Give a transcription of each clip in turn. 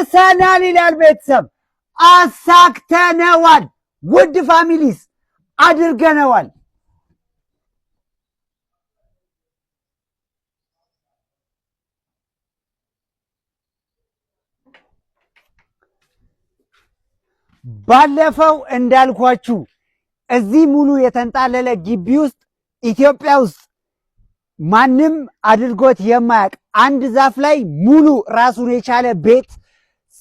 ጨርሰናል ይላል ቤተሰብ። አሳክተነዋል። ውድ families አድርገነዋል። ባለፈው እንዳልኳችሁ እዚህ ሙሉ የተንጣለለ ግቢ ውስጥ ኢትዮጵያ ውስጥ ማንም አድርጎት የማያውቅ አንድ ዛፍ ላይ ሙሉ ራሱን የቻለ ቤት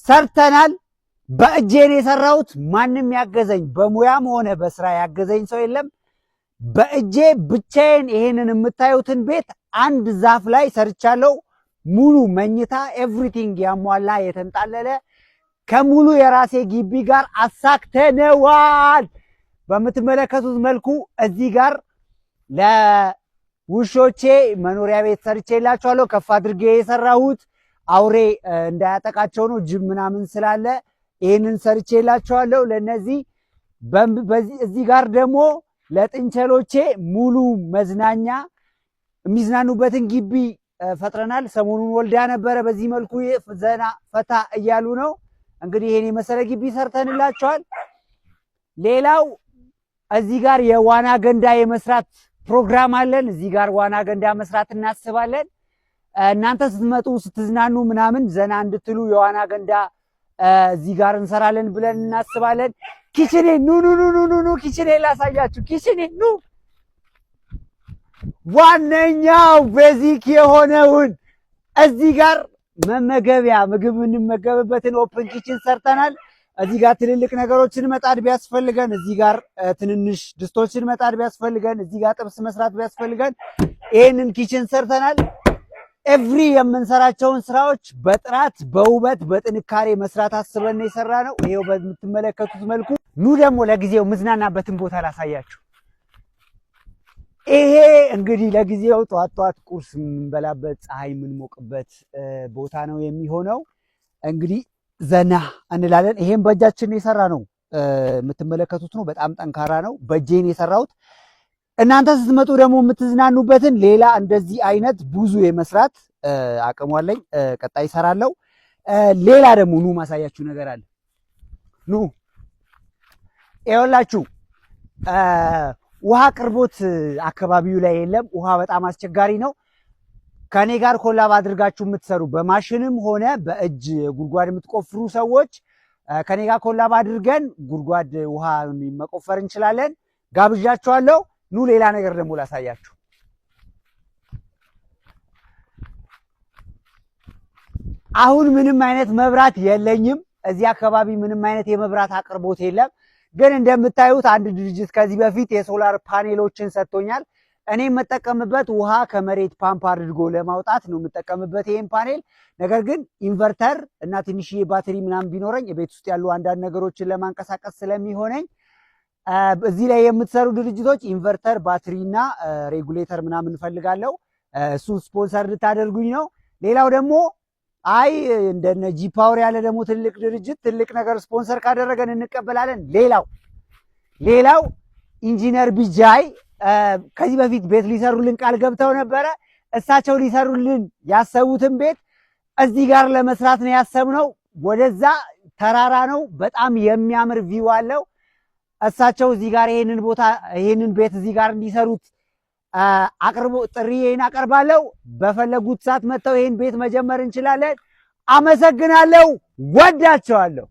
ሰርተናል። በእጄ ነው የሰራሁት። ማንም ያገዘኝ በሙያም ሆነ በስራ ያገዘኝ ሰው የለም። በእጄ ብቻዬን ይሄንን የምታዩትን ቤት አንድ ዛፍ ላይ ሰርቻለሁ። ሙሉ መኝታ everything ያሟላ የተንጣለለ ከሙሉ የራሴ ግቢ ጋር አሳክተነዋል። በምትመለከቱት መልኩ እዚህ ጋር ለውሾቼ መኖሪያ ቤት ሰርቼላቸዋለሁ። ከፍ አድርጌ የሰራሁት አውሬ እንዳያጠቃቸው ነው፣ ጅብ ምናምን ስላለ ይህንን ሰርቼላቸዋለሁ። ለነዚህ እዚህ ጋር ደግሞ ለጥንቸሎቼ ሙሉ መዝናኛ የሚዝናኑበትን ግቢ ፈጥረናል። ሰሞኑን ወልዳ ነበረ። በዚህ መልኩ ዘና ፈታ እያሉ ነው። እንግዲህ ይሄን የመሰለ ግቢ ሰርተንላቸዋል። ሌላው እዚህ ጋር የዋና ገንዳ የመስራት ፕሮግራም አለን። እዚህ ጋር ዋና ገንዳ መስራት እናስባለን። እናንተ ስትመጡ ስትዝናኑ ምናምን ዘና እንድትሉ የዋና ገንዳ እዚህ ጋር እንሰራለን ብለን እናስባለን። Kitchen ኤ ኑ ኑ ኑ ኑ ኑ ኑ kitchen ኤ ላሳያችሁ። Kitchen ኤ ኑ። ዋነኛው basic የሆነውን እዚህ ጋር መመገቢያ ምግብ የምንመገብበትን open kitchen ሰርተናል። እዚህ ጋር ትልልቅ ነገሮችን መጣድ ቢያስፈልገን፣ እዚህ ጋር ትንንሽ ድስቶችን መጣድ ቢያስፈልገን፣ እዚህ ጋር ጥብስ መስራት ቢያስፈልገን ይህንን kitchen ሰርተናል። Every የምንሰራቸውን ስራዎች በጥራት፣ በውበት፣ በጥንካሬ መስራት አስበን ነው የሰራነው። ይሄው በምትመለከቱት መልኩ። ኑ ደግሞ ለጊዜው ምዝናናበትን ቦታ ላሳያችሁ። ይሄ እንግዲህ ለጊዜው ጠዋት ጠዋት ቁርስ የምንበላበት፣ ፀሐይ የምንሞቅበት ቦታ ነው የሚሆነው። እንግዲህ ዘና እንላለን። ይሄም በእጃችን የሰራነው፣ የምትመለከቱት ነው። በጣም ጠንካራ ነው። በእጄ ነው የሰራሁት። እናንተ ስትመጡ ደግሞ የምትዝናኑበትን ሌላ እንደዚህ አይነት ብዙ የመስራት አቅሙ አለኝ። ቀጣይ እሰራለሁ። ሌላ ደግሞ ኑ ማሳያችሁ ነገር አለ። ኑ ይኸውላችሁ፣ ውሃ አቅርቦት አካባቢው ላይ የለም። ውሃ በጣም አስቸጋሪ ነው። ከኔ ጋር collab አድርጋችሁ የምትሰሩ፣ በማሽንም ሆነ በእጅ ጉድጓድ የምትቆፍሩ ሰዎች ከኔ ጋር collab አድርገን ጉድጓድ ውሃ መቆፈር እንችላለን። ጋብዣችኋለሁ። ኑ ሌላ ነገር ደግሞ ላሳያችሁ። አሁን ምንም አይነት መብራት የለኝም። እዚህ አካባቢ ምንም አይነት የመብራት አቅርቦት የለም። ግን እንደምታዩት አንድ ድርጅት ከዚህ በፊት የ solar panel ኦችን ሰጥቶኛል። እኔ የምጠቀምበት ውሃ ከመሬት ፓምፕ አድርጎ ለማውጣት ነው የምጠቀምበት ይሄን ፓኔል። ነገር ግን inverter እና ትንሽዬ ባትሪ ምናምን ቢኖረኝ ቤት ውስጥ ያሉ አንዳንድ ነገሮችን ለማንቀሳቀስ ስለሚሆነኝ እዚህ ላይ የምትሰሩ ድርጅቶች inverter፣ ባትሪ እና regulator ምናምን እንፈልጋለሁ። እሱ ስፖንሰር ልታደርጉኝ ነው። ሌላው ደግሞ አይ እንደነ G Power ያለ ደግሞ ትልቅ ድርጅት ትልቅ ነገር ስፖንሰር ካደረገን እንቀበላለን። ሌላው ኢንጂነር ቢጃይ ከዚህ በፊት ቤት ሊሰሩልን ቃል ገብተው ነበረ። እሳቸው ሊሰሩልን ያሰቡትን ቤት እዚህ ጋር ለመስራት ነው ያሰብነው። ወደዛ ተራራ ነው፣ በጣም የሚያምር view አለው። እሳቸው እዚህ ጋር ይሄንን ቦታ፣ ይሄንን ቤት እዚህ ጋር እንዲሰሩት አቅርቦ ጥሪዬን አቀርባለሁ። በፈለጉት ሰዓት መጥተው ይሄን ቤት መጀመር እንችላለን። አመሰግናለሁ። ወዳቸዋለሁ።